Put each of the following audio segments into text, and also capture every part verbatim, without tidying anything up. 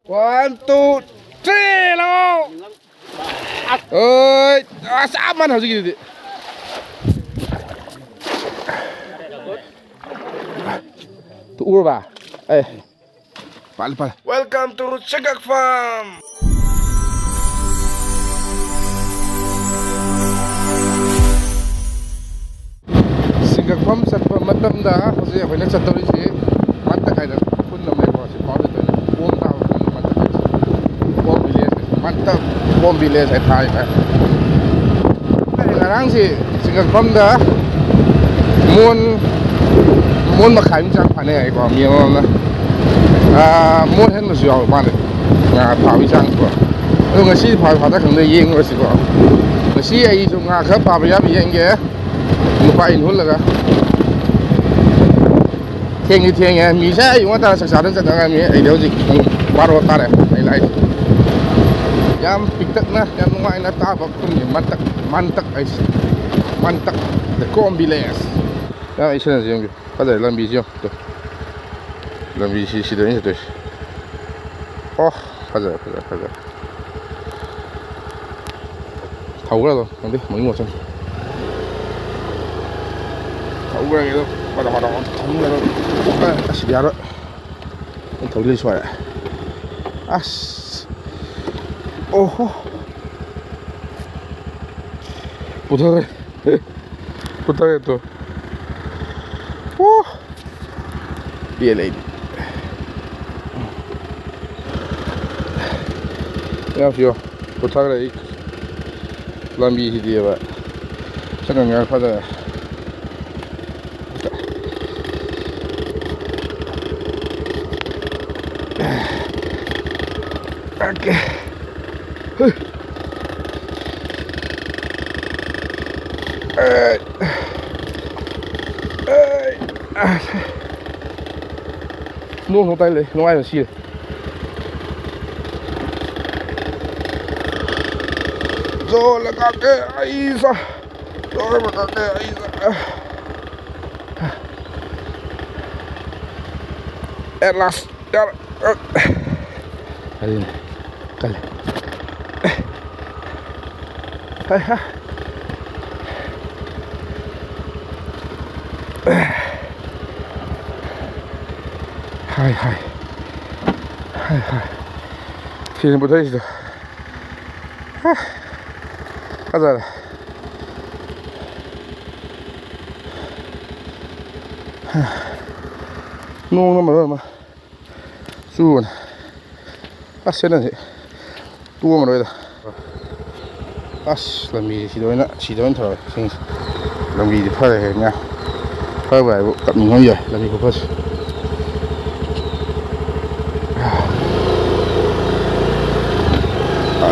One, two, three, ꯂꯥꯎ꯫ ꯑꯣꯏ, ꯑꯁ, ꯆꯞ ꯃꯥꯟꯅ ꯍꯧꯖꯤꯛꯀꯤꯗꯨꯗꯤ꯫ ꯇꯨ ꯎꯔꯕ? ꯑꯦ꯫ ꯄꯥꯜꯂꯦ, ꯄꯥꯜꯂꯦ꯫ Welcome to ꯆꯦꯡꯒꯛꯐꯝ꯫ ꯆꯦꯡꯒꯛꯐꯝ ꯆꯠꯄ ꯃꯇꯝꯗ ꯍꯧꯖꯤꯛ ꯑꯩꯈꯣꯏꯅ ꯆꯠꯇꯧꯔꯤꯁꯤ ꯃꯟꯇꯛ ꯍꯥꯏꯗꯅ ꯈꯨꯟ ꯑꯃ ꯂꯩꯀꯣ, ꯁꯤ ꯄꯥꯎ ꯆꯠꯇꯣꯏꯅꯤ꯫ ꯀꯣꯝ ꯇꯥꯕ ꯈꯨꯟ ꯃꯟꯇꯛ ꯍꯥꯏꯁꯦ꯫ ꯀꯣꯝ village, ꯃꯟꯇꯛ ꯀꯣꯝ village ꯍꯥꯏ ꯊꯥꯔꯤꯕ꯫ ꯑꯩ ꯉꯔꯥꯡꯁꯤ ꯆꯤꯡꯉꯛꯐꯝꯗ ꯃꯣꯟ, ꯃꯣꯟ ꯃꯈꯥꯏꯃꯨꯛ ꯆꯥꯡ ꯐꯥꯅꯩ ꯍꯥꯏꯀꯣ, ꯃꯤ ꯑꯃꯃꯝꯅ꯫ ꯑꯥ, ꯃꯣꯟ ꯍꯦꯟꯕꯁꯨ ꯌꯥꯎꯕ ꯃꯥꯜꯂꯦ ꯉꯥ ꯐꯥꯕꯒꯤ ꯆꯥꯡꯁꯤꯀꯣ꯫ ꯑꯗꯣ ꯉꯁꯤ ꯐꯥ-, ꯐꯥꯗ ꯈꯪꯗꯦ, ꯌꯦꯡꯉꯨꯔꯁꯤꯀꯣ꯫ ꯉꯁꯤ ꯑꯩꯁꯨ ꯉꯥ ꯈꯔ ꯐꯥꯕ ꯌꯥꯕ ꯌꯦꯡꯒꯦ, ꯅꯨꯄꯥ ꯏꯟ ꯍꯨꯜꯂꯒ꯫ ꯊꯦꯡꯗꯤ ꯊꯦꯡꯉꯦ꯫ ꯃꯤꯁꯦ ꯑꯌꯨꯛ ꯉꯟꯇꯥ ꯆꯥꯛ ꯆꯥꯗꯅ ꯆꯠꯅꯔꯝꯃꯤ꯫ ꯑꯩꯗꯤ ꯍꯧꯖꯤꯛ ꯄꯨꯡ ꯕꯥꯔꯣ ꯇꯥꯔꯦ ꯑꯩ ꯂꯥꯛꯏꯁꯦ꯫ ꯌꯥꯝ ꯄꯤꯛꯇꯛꯅ, ꯌꯥꯝ ꯅꯨꯡꯉꯥꯏꯅ ꯇꯥꯕ ꯈꯨꯟꯅꯤ ꯃꯟꯇꯛ, ꯃꯟꯇꯛ ꯍꯥꯏꯁꯦ꯫ ꯃꯟꯇꯛ, the Kom village꯫ ꯌꯥꯝ ꯑꯩ ꯁꯤꯅꯁꯨ ꯌꯦꯡꯒꯦ꯫ ꯐꯖꯔꯦ ꯂꯝꯕꯤꯁꯤ ꯌꯦꯡꯉꯨ꯫ ꯇꯨ꯫ ꯂꯝꯕꯤꯁꯤ ꯁꯤꯗ ꯑꯩꯅ ꯆꯠꯇꯣꯏꯁꯦ꯫ ꯑꯣ, ꯐꯖꯔꯦ, ꯐꯖꯔꯦ, ꯐꯖꯔꯦ꯫ ꯊꯧꯈ꯭ꯔꯦ ꯑꯗꯣ, ꯈꯪꯗꯦ, ꯃꯣꯏ ꯃꯣꯠꯁꯟ꯫ ꯊꯧꯈ꯭ꯔꯒꯦ ꯑꯗꯣ, ꯃꯇꯝ, ꯃꯇꯝ, ꯊꯧꯈ꯭ꯔꯦ ꯑꯗꯣ꯫ ꯑꯦ, ꯑꯁꯤꯗꯤ ꯌꯥꯔꯣꯏ꯫ ꯑꯩ ꯊꯧꯔꯤ ꯁꯣꯏꯔꯦ꯫ ꯑꯁ꯫ ꯑꯣꯍꯣ꯫ ꯄꯨꯊꯔꯦ꯫ ꯄꯨꯊꯔꯦ ꯇꯨ꯫ ꯑꯣ꯫ ꯄꯦꯜꯂꯦ ꯑꯩꯗꯤ꯫ ꯌꯥꯝ ꯐꯤꯌꯣ꯫ ꯄꯨꯊꯈ꯭ꯔꯦ ꯑꯩ꯫ ꯂꯝꯕꯤꯁꯤꯗꯤꯕ꯫ ꯁꯛꯀꯪ ꯌꯥꯝ ꯐꯖꯔꯦ꯫ ꯑꯣꯀꯦ꯫ ꯍꯨꯏ꯫ ꯑꯦ꯫ ꯑꯦ꯫ ꯅꯣꯡ ꯅꯣꯡ ꯇꯥꯏ ꯂꯩ, ꯅꯨꯡꯉꯥꯏꯕꯅ ꯁꯤꯔꯦ꯫ ꯖꯣ ꯂꯒꯥꯀꯦ ꯑꯩꯁꯥ, ꯖꯣ ꯂꯒꯥꯀꯦ ꯑꯩꯁꯥ꯫ At last, ꯌꯥꯔꯦ꯫ ꯀꯜꯂꯤꯅꯦ꯫ ꯀꯜꯂꯦ꯫ ꯍꯥꯏ, ꯍꯥ꯫ ꯍꯥꯏ, ꯍꯥꯏ꯫ ꯍꯥꯏ, ꯍꯥꯏ꯫ ꯁꯤꯅꯤ ꯄꯨꯊꯣꯛꯏꯁꯤꯗ꯫ ꯍꯥ꯫ ꯐꯖꯔꯦ꯫ ꯅꯣꯡꯅ ꯃꯔꯣꯜ ꯑꯃ ꯆꯨꯕꯅꯦ꯫ ꯑꯁ, ꯁꯦꯟꯗꯟꯁꯤ ꯇꯣꯛꯑꯝꯃꯔꯣꯏꯗ꯫ ꯑꯁ, ꯂꯝꯕꯤꯁꯦ ꯁꯤꯗ ꯑꯣꯏꯅ, ꯁꯤꯗ ꯑꯣꯏꯅ ꯊꯧꯔꯦ ꯏꯁꯤꯡꯁꯦ꯫ ꯂꯝꯕꯤꯗꯤ ꯐꯔꯦꯍꯦ ꯃꯌꯥꯝ꯫ ꯐꯕ ꯍꯥꯏꯕꯨ ꯀꯞꯅꯤꯡꯕ ꯌꯥꯏ, ꯂꯝꯕꯤ ꯈꯨꯐꯁꯦ꯫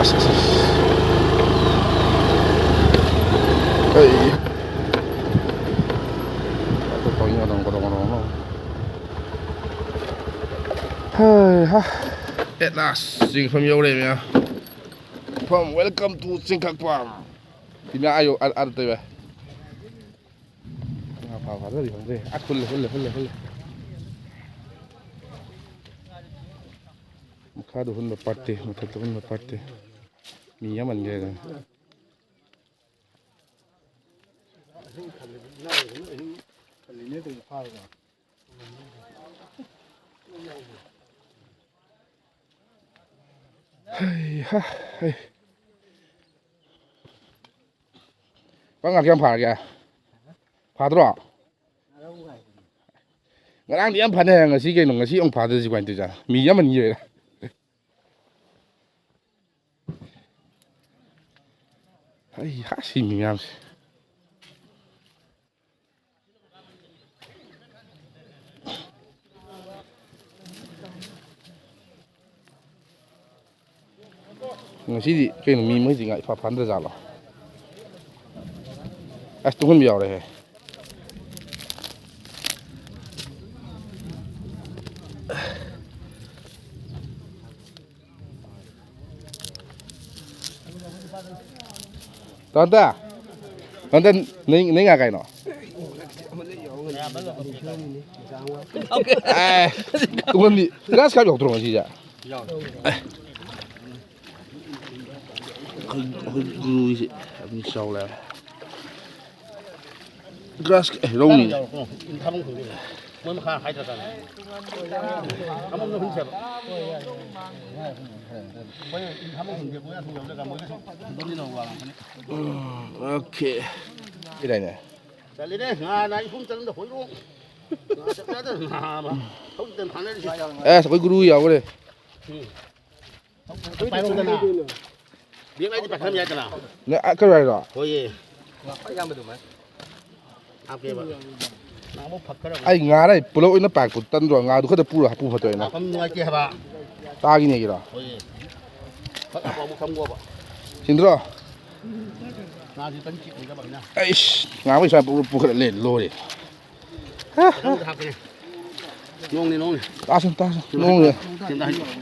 ꯑꯁ, ꯑꯁ, ꯑꯁ꯫ ꯑꯩ꯫ ꯍꯩ ꯍꯥ꯫ At last, ꯆꯤꯡꯐꯝ ꯌꯧꯔꯦ, ꯃꯌꯥꯝ꯫ From welcome to ꯆꯤꯡꯈꯛꯄꯝ꯫ ꯁꯤ ꯃꯌꯥꯝ ꯑꯥ ꯌꯧ-, ꯑꯥ, ꯑꯥꯗ ꯇꯧꯋꯦ꯫ ꯉꯥ ꯐꯥ ꯐꯥꯗ꯭ꯔꯗꯤ ꯈꯪꯗ꯭ꯔꯦ꯫ ꯑꯁ, ꯍꯨꯜꯂꯦ, ꯍꯨꯜꯂꯦ, ꯍꯨꯜꯂꯦ, ꯍꯨꯜꯂꯦ꯫ ꯃꯈꯥꯗ ꯍꯨꯟꯕ ꯄꯥꯠꯇꯦ, ꯃꯊꯛꯇ ꯍꯨꯟꯕ ꯄꯥꯠꯇꯦ꯫ ꯃꯤ ꯌꯥꯝꯃꯟꯈ꯭ꯔꯦꯗꯅ꯫ ꯍꯩ ꯍꯥ, ꯍꯩ꯫ ꯄꯥꯉꯥ ꯀꯌꯥꯝ ꯐꯥꯔꯒꯦ? ꯐꯥꯗ꯭ꯔꯣ? ꯉꯔꯥꯡꯗꯤ ꯌꯥꯝ ꯐꯥꯅꯩ, ꯉꯁꯤ ꯀꯩꯅꯣ, ꯉꯁꯤ ꯑꯃꯨꯛ ꯐꯥꯗ꯭ꯔꯤꯁꯤ ꯀꯃꯥꯏꯅ ꯇꯧꯔꯤꯖꯥꯠꯅꯣ? ꯃꯤ ꯌꯥꯝꯃꯟꯈꯤꯕꯩꯔꯥ? ꯑꯩ ꯍꯥ, ꯁꯤ ꯃꯤ ꯃꯌꯥꯝꯁꯦ꯫ ꯉꯁꯤꯗꯤ ꯀꯩꯅꯣ, ꯃꯤ ꯃꯣꯏꯁꯤ ꯉꯥ ꯏꯐꯥ ꯐꯥꯅꯗ꯭ꯔꯖꯥꯠꯂꯣ? ꯑꯁ, ꯇꯨꯡꯍꯟꯕꯤ ꯌꯥꯎꯔꯦꯍꯦ꯫ ꯇꯥꯟꯇ, ꯇꯥꯟꯇ, ꯅꯪ, ꯅꯪ ꯉꯥ ꯀꯥꯏꯅꯣ? ꯑꯦ, ꯇꯨꯡꯍꯟꯕꯤ, grass carp ꯌꯥꯎꯗ꯭ꯔꯣ ꯉꯁꯤꯁꯦ? ꯑꯦ꯫ ꯑꯩꯈꯣꯏ, ꯑꯩꯈꯣꯏ ꯒꯨꯔꯨꯁꯦ ꯑꯗꯨꯝ ꯆꯥꯎ ꯂꯩꯔꯦ꯫ ꯒ꯭ꯔꯥꯁ, ꯑꯦ, ꯔꯧꯅꯤ꯫ ꯃꯣꯏ ꯃꯈꯥ ꯍꯥꯏꯗ꯭ꯔꯀꯥꯟꯗ꯫ ꯑꯃꯨꯛꯅ ꯍꯨꯟꯁꯦꯕ꯫ ꯃꯣꯏ ꯏꯟ ꯊꯥꯃ ꯍꯨꯟꯒꯦ, ꯃꯣꯏ ꯑꯁꯨꯝ ꯌꯧꯗ꯭ꯔꯒ ꯃꯣꯏꯒꯤ ꯁꯨꯝ ꯍꯨꯟꯗꯣꯛꯅꯤꯅ ꯋꯥ ꯉꯥꯡꯕꯅꯤ꯫ ꯎꯝ, ꯑꯣꯀꯦ꯫ ꯏꯔꯥꯏꯅꯦ꯫ ꯆꯠꯂꯦꯅꯦ, ꯉꯥꯅ ꯏꯐꯨꯝ ꯆꯠꯂꯝꯗ ꯍꯣꯏꯔꯣꯡ꯫ ꯉꯥ ꯆꯠ ꯌꯥꯗ ꯉꯥ ꯑꯃ꯫ ꯍꯧꯖꯤꯛꯇ ꯐꯥꯅꯔꯤꯁꯦ꯫ ꯑꯦꯁ, ꯑꯩꯈꯣꯏ ꯒꯨꯔꯨ ꯌꯥꯎꯈ꯭ꯔꯦ꯫ ꯎꯝ꯫ ꯄꯥꯏꯔꯣꯗꯅ꯫ ꯕꯦꯛ ꯂꯩꯗꯤ ꯄꯥꯏꯈꯠꯂꯝ ꯌꯥꯏꯗꯅ꯫ ꯅ-, ꯑ, ꯀꯩꯅꯣ ꯍꯥꯏꯔꯣ? ꯍꯣꯏꯌꯦ꯫ ꯍꯥꯞꯀꯦꯕ꯫ ꯅꯍꯥꯟꯃꯨꯛ ꯐꯛꯈ꯭ꯔꯕ꯫ ꯑꯩ ꯉꯥꯔ ꯑꯩ ꯄꯨꯂꯞ ꯑꯣꯏꯅ ꯄꯥꯏꯔꯛꯄ ꯇꯟꯗ꯭ꯔꯣ? ꯉꯥꯗꯨ ꯈꯛꯇ ꯄꯨꯔ ꯍꯥꯄꯨ ꯐꯠꯇꯣꯏꯅ꯫ ꯍꯥꯞꯐꯝ ꯅꯨꯡꯉꯥꯏꯇꯦ ꯍꯥꯏꯕ꯫ ꯇꯥꯒꯤꯅꯦꯒꯤꯔꯣ? ꯍꯣꯏꯌꯦ꯫ ꯐꯛ ꯍꯥꯞꯄ ꯑꯃꯨꯛ ꯊꯝꯈꯣꯕ꯫ ꯁꯤꯟꯗ꯭ꯔꯣ? ꯉꯥꯁꯤ ꯇꯪ ꯆꯤꯛ ꯑꯣꯏꯗꯕ ꯑꯩꯅ꯫ ꯑꯩꯁ, ꯉꯥ ꯃꯩ ꯁꯨꯃꯥꯏꯅ ꯄꯨꯈꯠꯂ ꯂꯩ, ꯂꯣꯏꯔꯦ꯫ ꯅꯣꯡꯅꯤ, ꯅꯣꯡꯅꯤ꯫ ꯇꯥꯁꯟ, ꯇꯥꯁꯟ, ꯅꯣꯡꯅꯤ꯫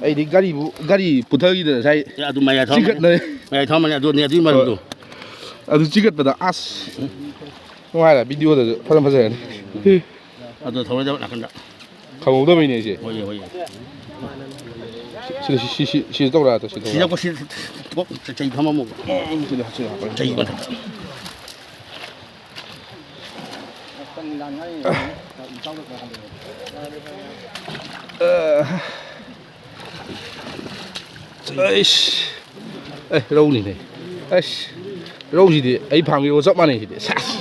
ꯑꯩꯗꯤ ꯒꯥꯔꯤꯕꯨ, ꯒꯥꯔꯤ ꯄꯨꯊꯈꯤꯗꯅ ꯉꯁꯥꯏ ꯑꯦ, ꯑꯗꯨ ꯃꯌꯥꯏ ꯊꯝꯃꯅꯤ꯫ ꯆꯤꯡꯈꯠꯅꯔꯦ꯫ ꯃꯌꯥꯏ ꯊꯝꯃꯅꯤ, ꯑꯗꯨꯅꯤ, ꯑꯗꯨꯒꯤ ꯃꯔꯝꯗꯣ꯫ ꯑꯗꯨ ꯆꯤꯡꯈꯠꯄꯗ ꯑꯁ ꯅꯨꯡꯉꯥꯏꯔꯦ, ꯚꯤꯗꯤꯑꯣꯗꯁꯨ ꯐꯖꯅ ꯐꯖꯔꯅꯤ꯫ ꯑꯗꯨ ꯊꯧꯔꯣꯏꯗꯕ ꯅꯥꯀꯟꯗ꯫ ꯈꯪꯍꯧꯗꯕꯩꯅꯦ ꯑꯩꯁꯦ꯫ ꯍꯣꯏꯌꯦ, ꯍꯣꯏꯌꯦ꯫ ꯁꯤ, ꯁꯤ, ꯁꯤ, ꯁꯤ, ꯁꯤ ꯇꯧꯔ ꯇꯧ, ꯁꯤ ꯇꯧꯔ꯫ ꯁꯤꯗ ꯀꯣ, ꯁꯤ ꯄꯣꯛ ꯆꯩ ꯊꯝꯃꯝꯃꯣ꯫ ꯎꯝ, ꯁꯤꯗ, ꯁꯤꯗ ꯍꯥꯞꯄ꯫ ꯆꯩ ꯃꯊꯛꯇ꯫ ꯑꯩꯁ꯫ ꯑꯦ, ꯔꯧꯅꯤꯅꯦ꯫ ꯑꯩꯁ꯫ ꯔꯧꯁꯤꯗꯤ ꯑꯩ ꯐꯥꯝꯒꯤꯒ ꯆꯞ ꯃꯥꯟꯅꯩ ꯁꯤꯗꯤ꯫ ꯁꯦꯁ꯫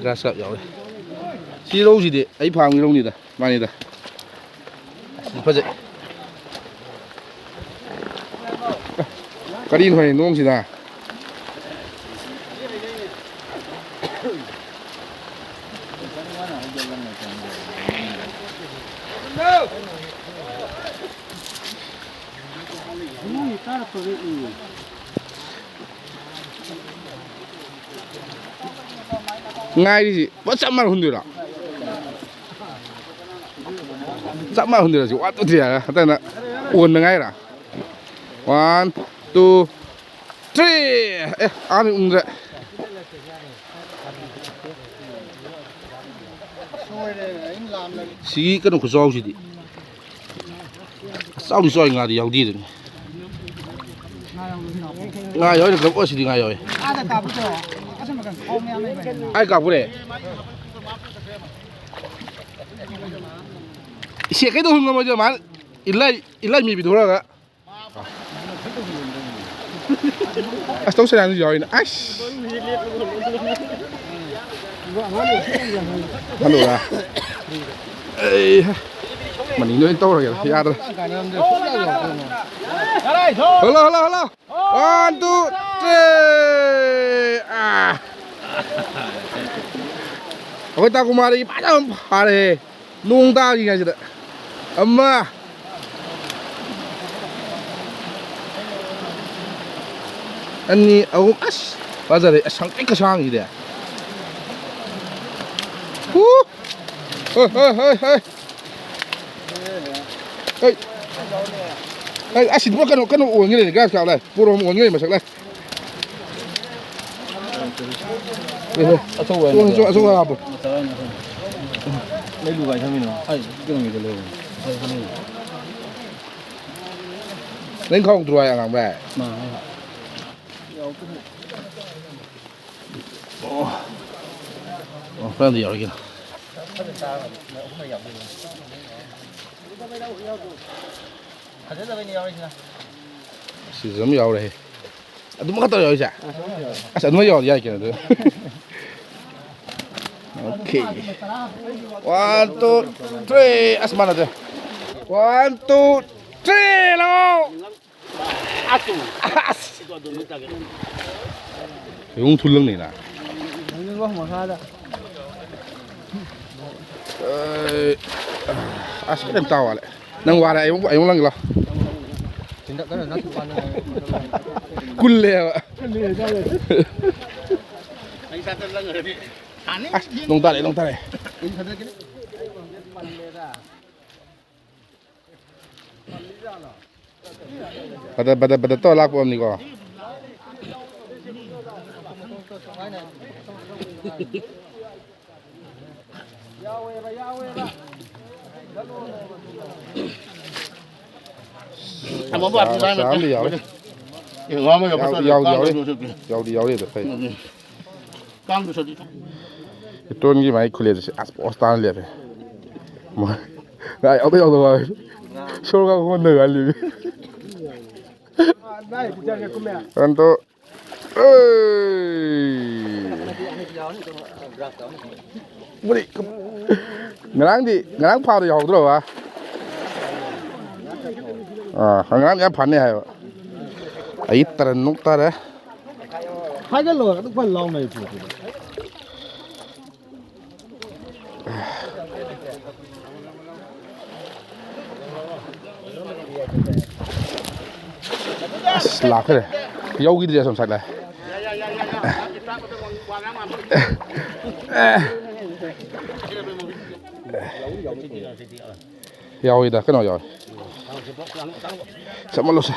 ꯒ꯭ꯔꯥꯁ ꯀꯥꯞ ꯌꯥꯎꯔꯦ꯫ ꯁꯤ ꯔꯧꯁꯤꯗꯤ ꯑꯩ ꯐꯥꯝꯒꯤ ꯔꯧꯅꯤꯗ꯫ ꯃꯥꯅꯤꯗ꯫ ꯑꯁ, ꯐꯖꯩ꯫ ꯀꯔꯤꯅꯣ ꯍꯣꯏ ꯅꯣꯡꯁꯤꯅ? ꯉꯥꯏꯔꯤꯁꯤ ꯄꯨꯔꯥ ꯆꯞ ꯃꯥꯟꯅ ꯍꯨꯟꯗꯣꯏꯔꯣ? ꯆꯞ ꯃꯥꯟꯅ ꯍꯨꯟꯗꯣꯏꯔꯣ? ꯁꯤ one, two, three ꯍꯥꯏꯔ ꯍꯟꯗꯛꯅ ꯑꯣꯟꯅꯉꯥꯏꯔ? One, two, three꯫ ꯑꯦ, ꯑꯥ ꯃꯤ ꯎꯝꯗ꯭ꯔꯦ꯫ ꯁꯤꯒꯤ ꯀꯩꯅꯣ ꯈꯨꯆꯥꯎꯁꯤꯗꯤ꯫ ꯑꯁ, ꯆꯥꯎꯗꯤ ꯆꯥꯎꯏ, ꯉꯥꯗꯤ ꯌꯥꯎꯗꯦ ꯑꯗꯨꯅꯤ꯫ ꯉꯥ ꯌꯥꯎꯔꯤ, ꯀꯔꯝ-, ꯑꯣ, ꯁꯤꯗꯤ ꯉꯥ ꯌꯥꯎꯋꯦ꯫ ꯑꯥꯗ ꯀꯥꯞꯄꯨꯆꯣ꯫ ꯑꯁꯣꯝ ꯅꯥꯀꯟ ꯈꯣꯡ ꯃꯌꯥꯝ ꯂꯩꯕꯅꯤꯅ꯫ ꯑꯩ ꯀꯥꯞꯄꯨꯔꯦ꯫ ꯏꯁꯦ ꯀꯩꯗꯧ ꯉꯝꯃꯣꯏꯗꯣꯏ ꯃꯥꯅ ꯏꯂꯥꯏ, ꯏꯂꯥꯏ ꯃꯤ ꯄꯤꯊꯣꯔꯛꯑꯒ꯫ ꯑꯁ, ꯇꯧꯁꯤꯔꯥꯅꯁꯨ ꯌꯥꯎꯔꯤꯅ꯫ ꯑꯁ꯫ ꯍꯜꯂꯣꯔꯥ꯫ ꯑꯩ ꯃꯅꯤꯡꯗ ꯑꯣꯏꯅ ꯇꯧꯔꯒꯦ꯫ ꯌꯥꯗ꯭ꯔꯦ꯫ Hello, hello, hello. One, two, three꯫ ꯑꯥ꯫ ꯑꯩꯈꯣꯏ ꯇꯥꯀꯨꯃꯥꯔꯤꯒꯤ ꯐꯖꯅ ꯐꯥꯔꯦ꯫ ꯅꯣꯡ ꯇꯥꯔꯤꯉꯩꯁꯤꯗ꯫ ꯑꯃ꯫ ꯑꯅꯤ, ꯑꯍꯨꯝ꯫ ꯑꯁ! ꯐꯖꯔꯦ꯫ ꯑꯁ, ꯁꯪꯇ꯭ꯔꯤꯛꯀ ꯁꯥꯡꯉꯤꯗꯤ꯫ ꯍꯨ! ꯍꯣꯏ, ꯍꯣꯏ, ꯍꯣꯏ, ꯍꯣꯏ꯫ ꯍꯣꯏ꯫ ꯍꯣꯏ, ꯑꯁ, ꯁꯤꯗꯤ ꯄꯨꯔꯥ ꯀꯩꯅꯣ, ꯀꯩꯅꯣ ꯑꯣꯟꯈꯤꯗꯣꯏꯅꯦ, ꯒ꯭ꯔꯥꯁ ꯀꯥꯞ ꯂꯥꯏ꯫ ꯄꯣꯔꯣꯝ ꯑꯣꯟꯈꯤꯗꯣꯏꯅꯦ ꯃꯁꯛ ꯂꯥꯏ꯫ ꯑꯆꯧꯕ ꯑꯆꯧ-, ꯑꯆꯧꯕ ꯍꯥꯞꯄꯨ꯫ ꯃꯩ ꯂꯨꯒꯥꯏ ꯊꯝꯃꯤꯅꯣ? ꯑꯩ ꯀꯩꯅꯣꯒꯤꯗ ꯂꯩꯕꯅꯤ꯫ ꯅꯪ ꯈꯥꯎꯗ꯭ꯔꯣ ꯍꯥꯏ ꯑꯉꯥꯡꯕ ꯍꯥꯏ? ꯃꯥ ꯍꯥꯏ꯫ ꯑꯣ꯫ ꯑꯣ, ꯈꯔꯗꯤ ꯌꯥꯎꯔꯤ ꯀꯩꯅꯣ꯫ ꯁꯤꯁꯨ ꯑꯗꯨꯝ ꯌꯥꯎꯔꯦ꯫ ꯑꯗꯨꯃ ꯈꯛꯇ ꯌꯥꯎꯔꯤꯁꯦ? ꯑꯁ, ꯑꯗꯨꯃ ꯌꯥꯎꯔꯗꯤ ꯌꯥꯏ ꯀꯩꯅꯣ ꯑꯗꯨ꯫ Okay. One, two, three. ꯑꯁ, ꯃꯥꯟꯅꯗ꯭ꯔꯦ꯫ One, two, three, ꯂꯥꯎ꯫ ꯑꯁ꯫ ꯌꯦꯡꯉꯨ ꯊꯨꯜꯂꯪꯅꯤꯅ꯫ ꯑꯦ, ꯑꯁ, ꯐꯖꯅ ꯇꯥꯎ ꯋꯥꯠꯂꯦ꯫ ꯅꯪ ꯋꯥꯔꯦ, ꯑꯩ ꯑꯃꯨꯛ, ꯑꯩ ꯑꯃꯨꯛ ꯂꯪꯒꯦ ꯂꯥꯎ꯫ ꯀꯨꯜꯂꯦꯕ꯫ ꯑꯁ, ꯅꯣꯡ ꯇꯥꯔꯛꯑꯦ, ꯅꯣꯡ ꯇꯥꯔꯛꯑꯦ꯫ ꯕꯗ, ꯕꯗ, ꯕꯗ ꯇꯧꯔ ꯂꯥꯛꯄ ꯑꯣꯏꯔꯝꯅꯤꯀꯣ꯫ ꯑꯃ ꯕꯥꯇꯤ ꯆꯥ-, ꯆꯥ ꯑꯃꯗꯤ ꯌꯥꯎꯔꯦ꯫ ꯑꯦ, ꯋꯥ ꯑꯃ ꯌꯥꯎ-, ꯌꯥꯎꯁꯜꯂꯦ꯫ ꯌꯥꯎꯗꯤ ꯌꯥꯎꯔꯦ꯫ ꯀꯥꯡꯗꯁꯨ ꯎꯁꯤꯠꯇꯦ꯫ ꯌꯥꯎꯗꯤ ꯌꯥꯎꯔꯦꯗ, ꯐꯩ꯫ ꯎꯝ꯫ ꯀꯥꯡꯗꯁꯨ ꯎꯁꯤꯠꯇꯦ꯫ ꯏꯇꯣꯟꯒꯤ ꯃꯥꯏ ꯈꯨꯂꯦꯁꯦ ꯑꯁ ꯄꯣꯁ ꯇꯥꯅ ꯂꯦꯞꯄꯦ꯫ ꯃꯣꯏ ꯉꯥ ꯌꯥꯎꯗ ꯌꯥꯎꯗ ꯃꯥꯜꯂꯦ꯫ ꯁꯣꯔꯒ ꯍꯣꯟꯗ ꯉꯥꯜꯂꯤ꯫ ꯑꯗꯣ ꯑꯩ! ꯕꯨꯗꯤ, ꯉꯔꯥꯡꯗꯤ, ꯉꯔꯥꯡ ꯐꯥꯕꯗ ꯌꯥꯎꯍꯧꯗ꯭ꯔꯕ? ꯑꯥ, ꯉꯔꯥꯡꯗꯤ ꯌꯥꯝ ꯐꯥꯅꯩ ꯍꯥꯏꯕ꯫ ꯑꯩ ꯇꯔꯟ ꯅꯣꯛ ꯇꯥꯔꯦ꯫ ꯍꯥꯏꯒꯠꯂꯣ, ꯑꯗꯨꯛ ꯐꯖꯅ ꯂꯥꯎꯅꯔꯤ ꯄꯣꯠꯇꯨꯗ꯫ ꯑꯁ, ꯂꯥꯛꯈ꯭ꯔꯦ꯫ ꯌꯧꯈꯤꯗ꯭ꯔꯦ ꯑꯁꯣꯝ ꯁꯥꯏꯠ ꯂꯥꯏ꯫ ꯌꯥꯎꯏꯗ, ꯀꯩꯅꯣ ꯌꯥꯎꯏ꯫ ꯆꯠꯃꯜꯂꯣꯁꯦ꯫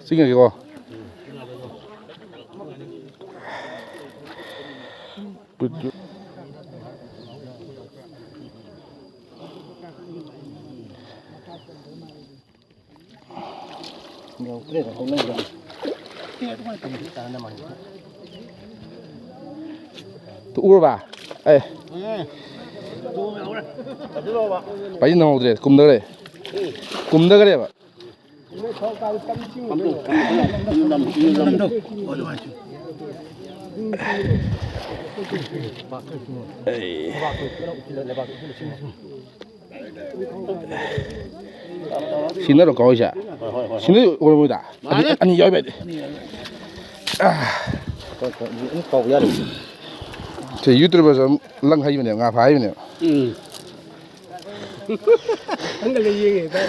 ꯆꯤꯡꯉꯒꯦꯀꯣ꯫ ꯌꯧꯔꯛꯇ꯭ꯔꯦꯗ, ꯍꯧꯅꯧꯗ꯭ꯔꯦ꯫ ꯇꯨ ꯎꯔꯕ? ꯑꯦ꯫ ꯄꯥꯏꯁꯤꯟ ꯅꯪꯍꯧꯗ꯭ꯔꯦ, ꯀꯨꯝꯗꯈ꯭ꯔꯦ꯫ ꯀꯨꯝꯗꯈ꯭ꯔꯦꯕ꯫ ꯑꯩ꯫ ꯁꯤꯟꯅꯔꯣ ꯀꯥꯎꯔꯤꯁꯦ? ꯍꯣꯏ, ꯍꯣꯏ, ꯍꯣꯏ, ꯍꯣꯏ꯫ ꯁꯤꯟꯅ ꯑꯣꯏꯔꯝꯃꯣꯏꯗ꯫ ꯑꯅꯤ, ꯃꯥꯅꯦ꯫ ꯑꯅꯤ ꯌꯥꯎꯕ ꯌꯥꯏ꯫ ꯍꯣꯏ, ꯍꯣꯏ, ꯑꯗꯨꯝ ꯀꯥꯎꯕ ꯌꯥꯔꯣꯏ꯫ ꯁꯤ YouTuberꯁꯨ ꯑꯗꯨꯝ ꯂꯪ ꯍꯩꯕꯅꯦꯕ, ꯉꯥ ꯐꯥ ꯍꯩꯕꯅꯦꯕ꯫ ꯎꯝ꯫ ꯅꯪꯒ ꯂꯩ ꯌꯦꯡꯉꯦ꯫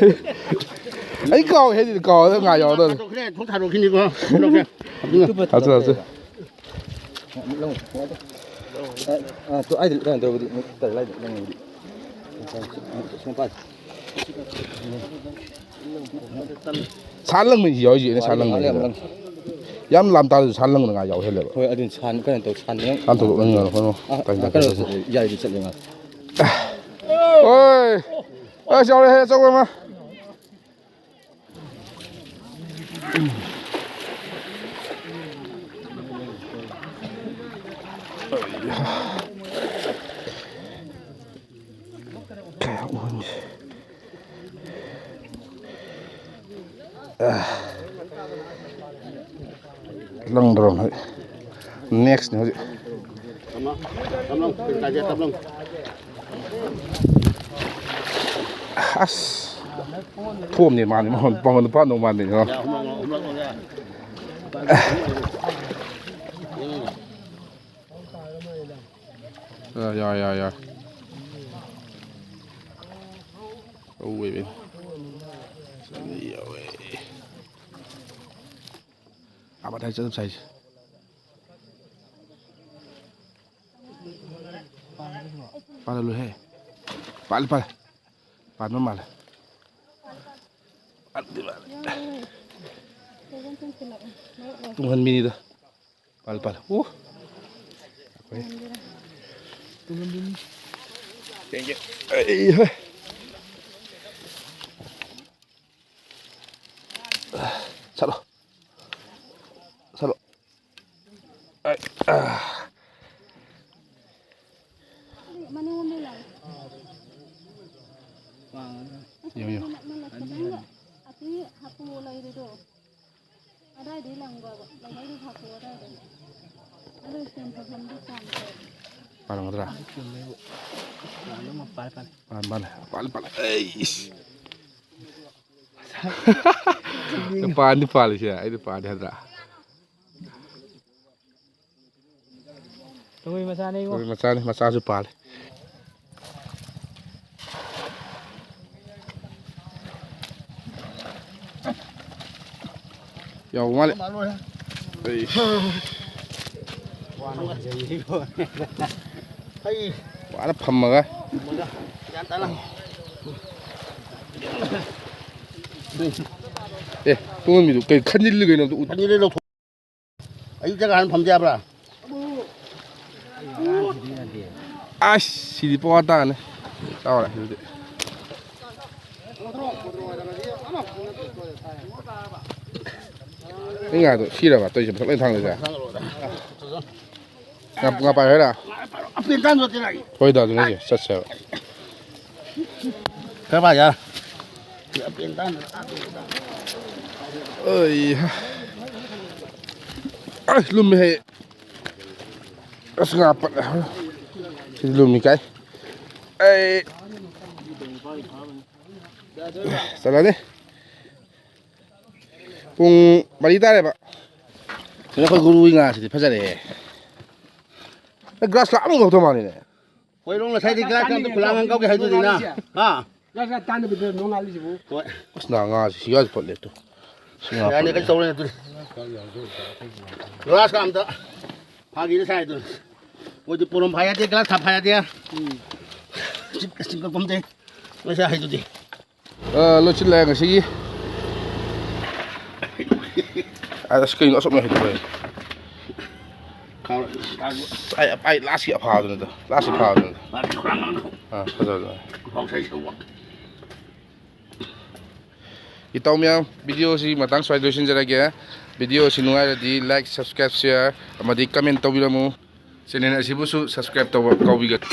ꯑꯩ ꯀꯥꯎꯋꯦ ꯍꯥꯏꯗꯤ ꯀꯥꯎꯋꯦ, ꯉꯥ ꯌꯥꯎꯗꯕꯅꯤ꯫ ꯊꯥꯗꯣꯛꯈ꯭ꯔꯦ, ꯊꯣꯡ ꯊꯥꯗꯣꯛꯈꯤꯅꯤꯀꯣ꯫ ꯊꯥꯗꯣꯛꯑꯣ, ꯊꯥꯗꯣꯛꯑꯣ꯫ ꯑ, ꯑ, ꯇꯨ, ꯑꯩꯗꯤ ꯀꯩꯅꯣ ꯇꯧꯕꯗꯤ, ꯇꯜꯂꯦ ꯍꯥꯏꯗꯤ, ꯅꯪꯕꯨꯗꯤ꯫ ꯁꯨꯝ ꯄꯥꯏ꯫ ꯁꯥ ꯂꯪꯕꯅꯤ ꯁꯤ ꯌꯥꯎꯔꯤꯁꯦ, ꯑꯩꯅ ꯁꯥ ꯂꯪꯕꯅꯤ ꯁꯤꯗ꯫ ꯌꯥꯝ ꯂꯥꯝ ꯇꯥꯔꯁꯨ ꯁꯥ ꯂꯪꯕꯅ ꯉꯥ ꯌꯥꯎ ꯍꯦꯜꯂꯦꯕ꯫ ꯍꯣꯏ, ꯑꯗꯨꯅ ꯁꯥꯟ-, ꯀꯩꯅꯣ ꯇꯧ, ꯁꯥꯟ-, ꯁꯥꯟ ꯊꯣꯛꯂꯛꯄꯅꯤꯅ ꯑꯩꯈꯣꯏꯅ ꯑ, ꯇꯥꯏ ꯑ, ꯇꯥꯏ ꯀꯩꯅꯣ ꯇꯥꯏ꯫ ꯆꯠꯂꯦ, ꯌꯥꯏꯗꯤ ꯆꯠꯂꯦ ꯃꯥ꯫ ꯍꯣꯏ꯫ ꯑꯁ, ꯌꯥꯎꯔꯦꯍꯦ, ꯑꯆꯧꯕ ꯑꯃ꯫ ꯂꯪꯗ꯭ꯔꯣ ꯅꯣꯏ? Next ꯅꯤ ꯍꯧꯖꯤꯛ꯫ ꯑꯁ! ꯊꯣꯝꯅꯤ ꯃꯥꯅꯤ, ꯃꯉꯣꯟ, ꯃꯉꯣꯟꯗ ꯄꯥꯟꯗꯧ ꯃꯥꯟꯗꯦ꯫ ꯑ, ꯌꯥꯔꯦ, ꯌꯥꯔꯦ, ꯌꯥꯔꯦ꯫ ꯑꯧ, ꯌꯥꯎꯋꯦ꯫ ꯑꯥ, ꯃꯊꯛ ꯆꯠꯂꯨ ꯁꯥꯏꯁꯦ꯫ ꯄꯥꯜꯍꯜꯂꯨꯍꯦ꯫ ꯄꯥꯜꯂꯦ, ꯄꯥꯜꯂꯦ꯫ ꯄꯥꯟꯕ ꯃꯥꯜꯂꯦ꯫ ꯄꯥꯟꯗꯤ ꯃꯥꯜꯂꯦ꯫ ꯇꯨꯡꯍꯟꯕꯤꯅꯤꯗ꯫ ꯄꯥꯜꯂꯦ, ꯄꯥꯜꯂꯦ꯫ ꯑꯣ꯫ ꯌꯦꯡꯒꯦ꯫ ꯑꯩ ꯍꯣꯏ꯫ ꯁꯠꯂꯣ꯫ ꯁꯠꯂꯣ꯫ ꯑꯩ, ꯑꯥ꯫ ꯌꯦꯡꯉꯣ, ꯌꯦꯡꯉꯣ꯫ ꯑꯗꯥꯏꯗꯩ ꯂꯪꯕꯕ, ꯂꯪꯕꯩꯗꯤ ꯐꯥꯛꯇꯣꯛꯑꯣ ꯑꯗꯥꯏꯗꯩ꯫ ꯑꯗꯨ ꯁꯦꯝ ꯐꯐꯝꯗꯤ ꯆꯥꯝꯗꯦ꯫ ꯄꯥꯜꯂꯝꯒꯗ꯭ꯔꯥ? ꯄꯥꯜꯂꯦ, ꯄꯥꯜꯂꯦ꯫ ꯄꯥꯜꯂꯦ, ꯄꯥꯜꯂꯦ꯫ ꯑꯩꯁ꯫ ꯄꯥꯟꯗꯤ ꯄꯥꯜꯂꯤꯁꯦ, ꯑꯩꯗꯤ ꯄꯥꯟꯗꯦ ꯍꯥꯏꯗ꯭ꯔꯥ? ꯇꯧꯔꯤ ꯃꯆꯥꯅꯦ ꯏꯕꯣ꯫ ꯇꯧꯔꯤ ꯃꯆꯥꯅꯤ, ꯃꯆꯥꯁꯨ ꯄꯥꯜꯂꯤ꯫ ꯌꯥꯎꯕ ꯃꯥꯜꯂꯦ꯫ ꯑꯩ ꯋꯥꯅ ꯐꯝꯃꯒ꯫ ꯑꯦ, ꯇꯨꯡꯍꯟꯕꯤꯗꯨ ꯀꯩ ꯈꯟꯖꯤꯜꯂꯤ ꯀꯩꯅꯣ ꯑꯝꯇ ꯎ-, ꯈꯟꯖꯤꯜꯂꯤ ꯂꯧꯊꯣꯛ-, ꯑꯌꯨꯛꯇꯒ ꯍꯥꯟꯅ ꯐꯝꯖ ꯌꯥꯕ꯭ꯔꯥ? ꯑꯁ, ꯁꯤꯗꯤ ꯄꯋꯥ ꯇꯥꯅꯤ꯫ ꯆꯥꯎꯔꯦ ꯑꯗꯨꯗꯤ꯫ ꯑꯩ ꯉꯥꯗꯣ ꯁꯤꯔꯕ ꯇꯧꯔꯤꯁꯦ, ꯃꯊꯛ ꯂꯣꯏ ꯊꯥꯡꯗꯣꯏꯁꯦ꯫ ꯉꯥ, ꯉꯥ ꯄꯥꯏ ꯍꯥꯏꯔ? ꯍꯣꯏꯗ, ꯑꯗꯨꯅꯦ ꯍꯥꯏꯁꯦ, ꯆꯠꯁꯦꯕ꯫ ꯈꯔ ꯄꯥꯏ ꯌꯥ꯫ ꯑꯩ, ꯑꯁ, ꯂꯨꯝꯃꯦ ꯍꯦ꯫ ꯑꯁ, ꯉꯥ ꯄꯠꯂꯦ꯫ ꯁꯤꯗꯤ ꯂꯨꯝꯃꯤ ꯀꯥꯏ꯫ ꯑꯩ ꯆꯠꯂꯅꯤ꯫ ꯄꯨꯡ ꯃꯔꯤ ꯇꯥꯔꯦꯕ꯫ ꯁꯤꯗ ꯑꯩꯈꯣꯏ ꯒꯨꯔꯨꯒꯤ ꯉꯥꯁꯤꯗꯤ ꯐꯖꯔꯦꯍꯦ꯫ ꯑꯦ, ꯒ꯭ꯔꯥꯁ ꯀꯥꯞ ꯑꯃꯨꯛ ꯂꯧꯊꯣꯛ ꯃꯥꯜꯂꯤꯅꯦ꯫ ꯍꯣꯏ, ꯂꯣꯡ ꯉꯁꯥꯏꯗꯤ ꯒ꯭ꯔꯥꯁ ꯀꯥꯞꯇ ꯈꯨꯂꯥꯡ ꯑꯃ ꯀꯧꯒꯦ ꯍꯥꯏꯗꯨꯗꯤ ꯅ꯫ ꯍꯥ? ꯒ꯭ꯔꯥꯁ ꯀꯥꯞ ꯇꯥꯟꯅꯕꯤꯗ ꯅꯣꯡꯉꯥꯜꯂꯤꯁꯤꯕꯨ꯫ ꯍꯣꯏ꯫ ꯑꯁ, ꯅꯥ, ꯉꯥꯁꯤ ꯁꯤꯒꯥꯁꯤ ꯐꯠꯂꯦ ꯇꯨ꯫ ꯁꯤ ꯉꯥ ꯌꯥꯅꯤ, ꯐꯠꯂꯦ꯫ ꯀꯩꯁꯨ ꯇꯧꯔꯣꯏ ꯑꯗꯨꯗꯤ꯫ ꯒ꯭ꯔꯥꯁ ꯀꯥꯞ ꯑꯝꯇ ꯐꯥꯒꯤꯅ ꯁꯥꯏ ꯑꯗꯨꯅꯤ꯫ ꯃꯣꯏꯗꯤ ꯄꯣꯔꯣꯝ ꯐꯥ ꯌꯥꯗꯦ, ꯒ꯭ꯂꯥꯁ ꯊꯥ ꯐꯥ ꯌꯥꯗꯦ꯫ ꯎꯝ꯫ ꯆꯤꯞ-, ꯆꯤꯞ ꯀꯛꯐꯝꯗꯦ꯫ ꯃꯣꯏꯁꯦ ꯍꯥꯏꯗꯨꯗꯤ꯫ ꯑ, ꯂꯣꯏꯁꯤꯜꯂꯦ ꯉꯁꯤꯒꯤ꯫ ꯑꯁ, ꯀꯩꯅꯣ ꯑꯁꯨꯛ ꯌꯥꯝ ꯍꯩꯗꯣꯛꯑꯦ? ꯑꯩ, ꯑꯩ ꯂꯥꯁꯀꯤ ꯑꯐꯥꯗꯨꯅꯤꯗ꯫ ꯂꯥꯁꯀꯤ ꯑꯐꯥꯗꯨꯅꯤꯗ꯫ ꯑꯥ, ꯐꯖꯕꯗꯣ꯫ ꯏꯇꯥꯎ ꯃꯌꯥꯝ, video ꯁꯤ ꯃꯇꯥꯡ ꯁ꯭ꯋꯥꯏꯗ ꯂꯣꯏꯁꯤꯟꯖꯔꯒꯦ꯫ Video ꯁꯤ ꯅꯨꯡꯉꯥꯏꯔꯗꯤ like, subscribe, share ꯑꯃꯗꯤ comment ꯇꯧꯕꯤꯔꯝꯃꯨ꯫ Channel ꯑꯁꯤꯕꯨꯁꯨ subscribe ꯇꯧꯕ ꯀꯥꯎꯕꯤꯒꯅꯨ꯫